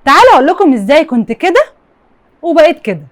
تعالوا اقول لكم ازاي كنت كده وبقيت كده.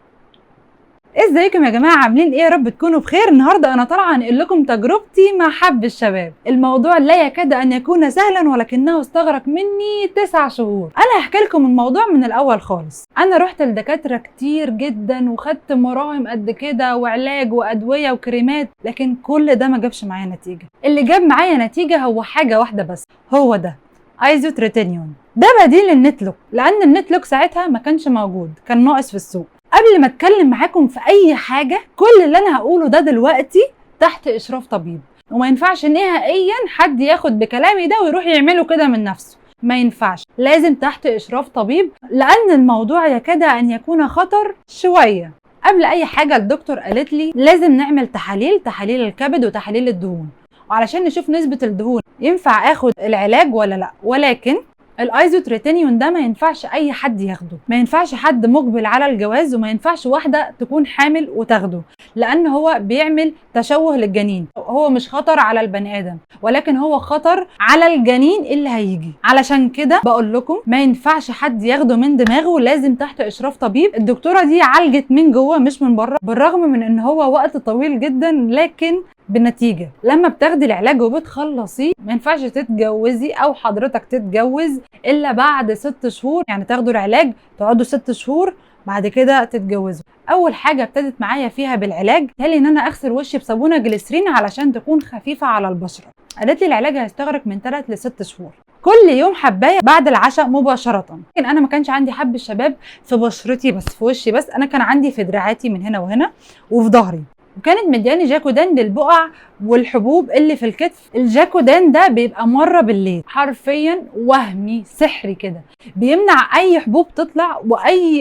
ازيكم يا جماعة، عاملين ايه؟ يا رب تكونوا بخير. النهارده انا طالعه انقل لكم تجربتي مع حب الشباب. الموضوع لا يكاد ان يكون سهلا، ولكنه استغرق مني 9 شهور. انا هحكي لكم الموضوع من الاول خالص. انا رحت لدكاتره كتير جدا وخدت مراهم قد كده وعلاج وادوية وكريمات، لكن كل ده ما جابش معايا نتيجة. اللي جاب معايا نتيجة هو حاجة واحدة بس، هو ده ايزوتريتينيون. ده بديل للنتلوك، لان النتلوك ساعتها ما كانش موجود، كان ناقص في السوق. قبل ما اتكلم معاكم في اي حاجة، كل اللي انا هقوله ده دلوقتي تحت اشراف طبيب، وما ينفعش نهائيا حد ياخد بكلامي ده ويروح يعمله كده من نفسه، ما ينفعش، لازم تحت اشراف طبيب، لان الموضوع يكاد ان يكون خطر شوية. قبل اي حاجة الدكتور قالت لي لازم نعمل تحاليل، تحاليل الكبد وتحاليل الدهون، وعلشان نشوف نسبه الدهون ينفع اخد العلاج ولا لا. ولكن الايزوتريتينيون ده ما ينفعش اي حد ياخده، ما ينفعش حد مقبل على الجواز، وما ينفعش واحدة تكون حامل وتاخده، لان هو بيعمل تشوه للجنين. هو مش خطر على البني ادم، ولكن هو خطر على الجنين اللي هيجي. علشان كده بقول لكم ما ينفعش حد ياخده من دماغه، لازم تحت اشراف طبيب. الدكتورة دي عالجت من جوه مش من بره، بالرغم من ان هو وقت طويل جدا، لكن بالنتيجة. لما بتاخدي العلاج وبتخلصيه ما ينفعش تتجوزي او حضرتك تتجوز الا بعد 6 شهور، يعني تاخدوا العلاج تقعدوا 6 شهور بعد كده تتجوزوا. اول حاجة ابتدت معايا فيها بالعلاج قال لي ان انا اغسل وشي بصابونه جليسرين علشان تكون خفيفة على البشرة. قالت لي العلاج هيستغرق من 3 ل 6 شهور، كل يوم حبايه بعد العشاء مباشرة. لكن انا ما كانش عندي حب الشباب في بشرتي بس، في وشي بس، انا كان عندي في دراعاتي من هنا وهنا وفي ظهري. وكانت مدياني جاكودان للبقع والحبوب اللي في الكتف. الجاكودان ده بيبقى مرة بالليل، حرفيا وهمي سحري كده، بيمنع اي حبوب تطلع،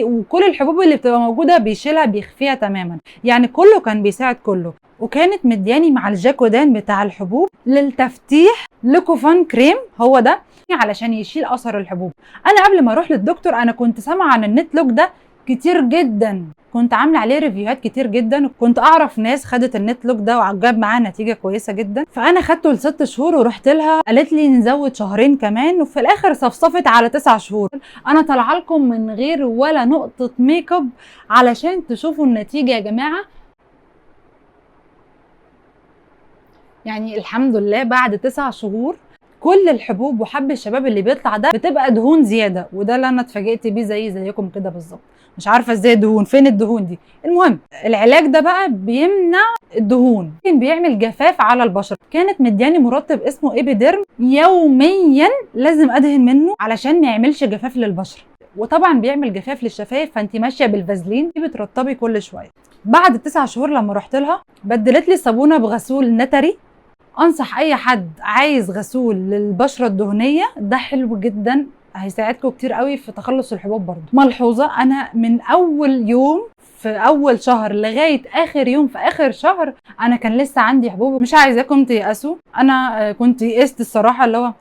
وكل الحبوب اللي بتبقى موجودة بيشيلها، بيخفيها تماما، يعني كله كان بيساعد كله. وكانت مدياني مع الجاكودان بتاع الحبوب للتفتيح لوكوفان كريم، هو ده علشان يشيل اثر الحبوب. انا قبل ما اروح للدكتور انا كنت سامعه عن النتلوك ده كتير جدا، كنت عامله عليه review هات كتير جدا، كنت اعرف ناس خدت النتلوك ده وجاب معاها نتيجة كويسة جدا. فانا خدته ل6 شهور ورحت لها قالت لي نزود 2 شهر كمان، وفي الاخر صفصفت على 9 شهور. انا طالعه لكم من غير ولا نقطة ميك اب علشان تشوفوا النتيجة يا جماعة. يعني الحمد لله بعد 9 شهور كل الحبوب وحب الشباب اللي بيطلع ده بتبقى دهون زيادة، وده اللي انا اتفاجئت بيه زيكم كده بالظبط، مش عارفه ازاي دهون، فين الدهون دي؟ المهم العلاج ده بقى بيمنع الدهون، بيعمل جفاف على البشرة. كانت مدياني مرطب اسمه ايبيديرم، يوميا لازم ادهن منه علشان ما يعملش جفاف للبشره، وطبعا بيعمل جفاف للشفايف، فانت ماشية بالفازلين بترطبي كل شوية. بعد 9 شهور لما رحت لها بدلت لي الصابونه بغسول نتري. انصح اي حد عايز غسول للبشره الدهنية، ده حلو جدا، هيساعدكم كتير قوي في تخلص الحبوب. برضو ملحوظة، انا من اول يوم في اول شهر لغاية اخر يوم في اخر شهر انا كان لسه عندي حبوب. مش عايزاكم تيأسوا، انا كنت يئست الصراحة، اللي هو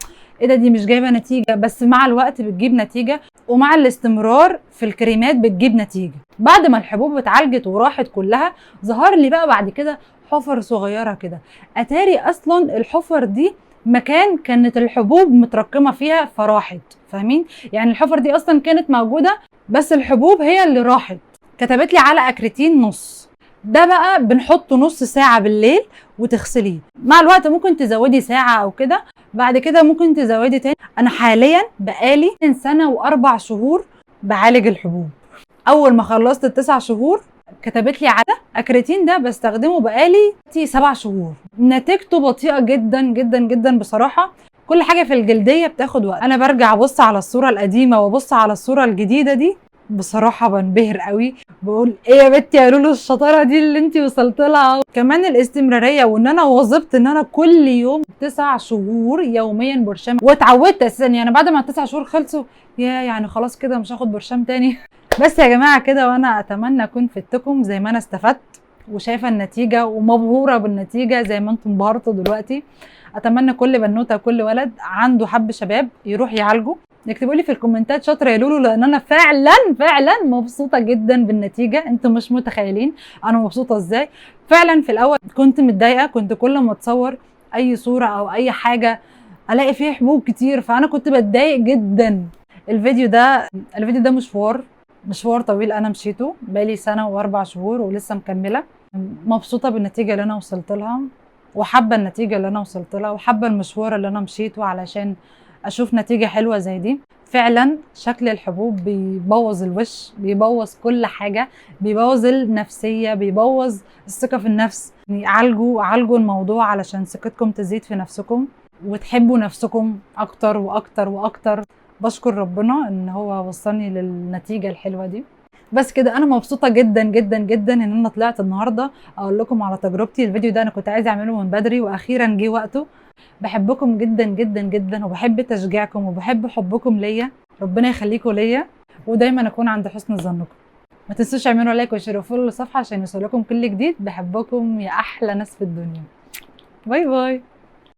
ايه ده دي مش جايبه نتيجة، بس مع الوقت بتجيب نتيجة، ومع الاستمرار في الكريمات بتجيب نتيجة. بعد ما الحبوب اتعالجت وراحت كلها، ظهر لي بقى بعد كده حفر صغيرة كده. اتاري اصلا الحفر دي مكان كانت الحبوب متركمه فيها فراحت، فاهمين؟ يعني الحفر دي اصلا كانت موجودة بس الحبوب هي اللي راحت. كتبت لي على اكريتين نص، ده بقى بنحطه نص ساعة بالليل وتغسليه. مع الوقت ممكن تزودي ساعة او كده، بعد كده ممكن تزودي تاني. انا حاليا بقالي 1 سنة و4 شهور بعالج الحبوب. اول ما خلصت ال9 شهور كتبت لي على اكريتين، ده بستخدمه بقالي 7 شهور، نتيجته بطيئه جدا جدا جدا بصراحة. كل حاجة في الجلدية بتاخد وقت. انا برجع ابص على الصورة القديمة وابص على الصورة الجديدة دي، بصراحة بنبهر قوي، بقول ايه يا بنتي يا لولو الشطارة دي اللي انت وصلت لها. كمان الاستمرارية، وان انا واظبت ان انا كل يوم 9 شهور يوميا برشام، واتعودت اساسا. يعني بعد ما ال9 شهور خلصوا يا يعني خلاص كده مش هاخد برشام تاني. بس يا جماعة كده، وانا اتمنى اكون فدتكم زي ما انا استفدت وشايفه النتيجة ومبهوره بالنتيجة زي ما انتم انبهرتوا دلوقتي. اتمنى كل بنوته وكل ولد عنده حب شباب يروح يعالجه. اكتبوا لي في الكومنتات شاطرة يا لولو، لان انا فعلا فعلا مبسوطة جدا بالنتيجة، انتم مش متخيلين انا مبسوطة ازاي. فعلا في الاول كنت متضايقة، كنت كل ما اتصور اي صوره او اي حاجة الاقي فيها حبوب كتير، فانا كنت بتضايق جدا. الفيديو ده مشوار طويل انا مشيته بقالي سنة و4 شهور ولسه مكمله. مبسوطة بالنتيجة اللي انا وصلت لها، وحابة النتيجة اللي انا وصلت لها، وحابة المشوار اللي انا مشيته علشان اشوف نتيجة حلوة زي دي. فعلا شكل الحبوب بيبوظ الوش، بيبوظ كل حاجه، بيبوظ النفسيه، بيبوظ الثقة في النفس. يعني عالجوا عالجوا الموضوع علشان ثقتكم تزيد في نفسكم وتحبوا نفسكم اكتر واكتر واكتر. بشكر ربنا ان هو وصلني للنتيجة الحلوة دي. بس كده، انا مبسوطة جدا جدا جدا ان انا طلعت النهارده اقول لكم على تجربتي. الفيديو ده انا كنت عايزه اعمله من بدري واخيرا جه وقته. بحبكم جدا جدا جدا، وبحب تشجيعكم، وبحب حبكم ليا. ربنا يخليكم ليا ودايما اكون عند حسن ظنكم. ما تنسوش تعملوا like و share و follow للصفحه عشان يوصلكم كل جديد. بحبكم يا احلى ناس في الدنيا. bye bye.